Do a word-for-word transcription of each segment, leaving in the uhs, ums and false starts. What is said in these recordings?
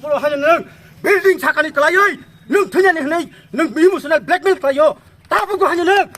Boro hai nwng building sakani kwlaiwi nwng thwinani hwnwi nwng emotional blackmail khlaio. Tabuk bo hai nwng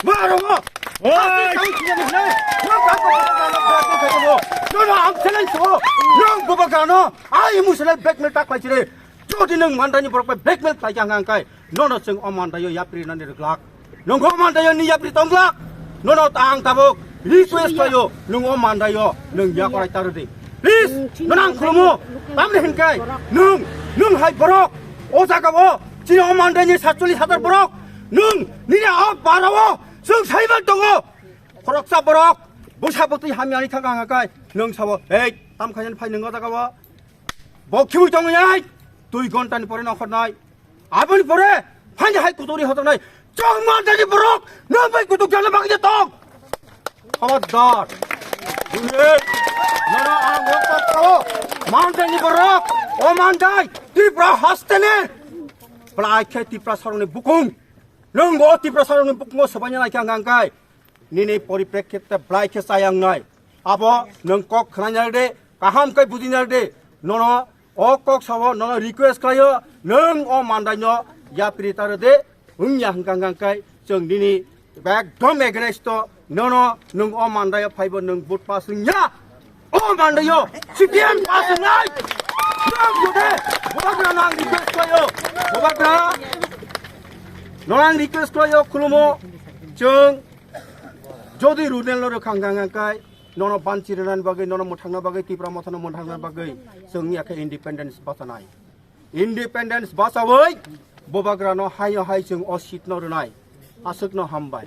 ma rongo. Oi! Tang thwinani hwnwi nwng tabuk bo blackmail khlaio. Nono ang challenge khlaio. Nwng bo bo gano ai emotional blackmail ta khlai chire. Jodi nwng mandaini borok bai blackmail khlai kha hwnkha hwnkhe nono chwng o mandaio yapri nani rwglak. Nwng o mandaio ni yapri tongglak. Nono ta ang tabuk request khlaio, nwng o mandaio nwng yakorai ta rwdi. Please, nono ang khulumo. Tamni hwnkhe nwng, nwng hai borok o jagao chini o mandaini satchollish hajar borok nwng nini o parao chwng saiman tongo. Khoroksa borok bwsa bwtwi hamyani thangkha hwnkha khe nwng sabo, "Ei, tam khainani phai nwng o jagao?" Bo khiui tongwi nai, dui ghontani pore nongkhornai. Aboni pore phai hai kuturi hotongnai. Chwng mandaini borok, nwng bai kutuk jana bagwi tong. Khabardar. Bune, nono ang wngkha tao. Mandaini borok, o mandai, Tripura hasteni. Bwlai khe Tiprasarokni bukung. Nwng o Tiprasarokni bukungo swbaina naikha hwnkha hwnkhe. Nini poriprekkhitte bwlai khe chayangnai. Abo nwng kok khnaina rwdi, kaham khe bujina rwdi. Nono o kok sao, nono request khlaio, nwng o mandaino yapri ta rwdi, wngya hwnkha hwnkha khe chwng nini ekdom against o, nono nwng o mandaio phaibo nwng vote pass wngya. O mandaio C P M pass wngnai. Nwng jode, Bubagra nang request khlaio. Bubagra, nono ang request khlaio, khulumo, chwng Jodi Runel no rwkha hwnkha hwnkha khe nono banchi rwnani bagwi, nono mwthangna bagwi, Tipra Mothano mwthangna bagwi chwng ya khe independence bachanai. Independence bachawi Bubagra no hai hai chwng o seat no rwnai. Aswk no hambai.